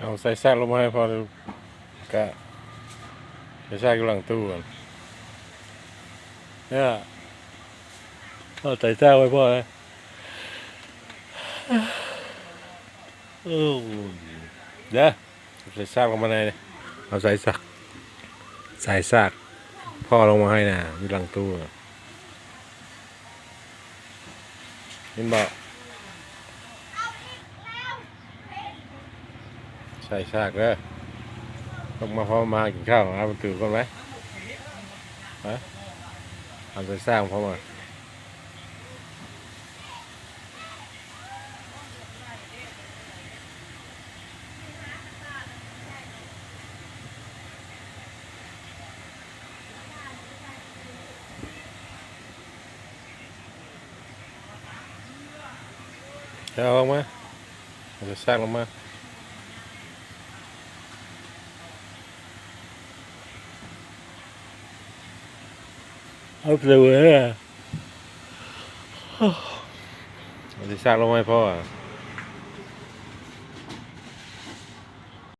ເອົາໃສ່ຊາກລົງມາໃຫ້ພໍ່ ກະໃສ່ຊາກຢູ່ຫຼັງຕູ້ຫັ້ນ ເອີ ເອົາໃສ່ຊາກໄວ້ພໍ່ເດີ ເອີ ເດີ ໃສ່ຊາກລົງມາໃນ ເອົາໃສ່ຊາກ ໃສ່ຊາກພໍ່ລົງມາໃຫ້ນະ ຢູ່ຫຼັງຕູ້ນະ. ເຫັນບໍ່? ໃສ່ຊາກເດີ ລົງມາ ພໍ່ມາກິນເຂົ້າ ຫາປະຕູກ່ອນໄປ ຮະ ເອົາໃສ່ຊາກ ພໍ່ມາ. ເອົາອອກມາ ເອົາໃສ່ຊາກລົງມາ ເອົາໃສ່ເດີ ເອົາໃສ່ຊາກລົງມາໃຫ້ພໍ່.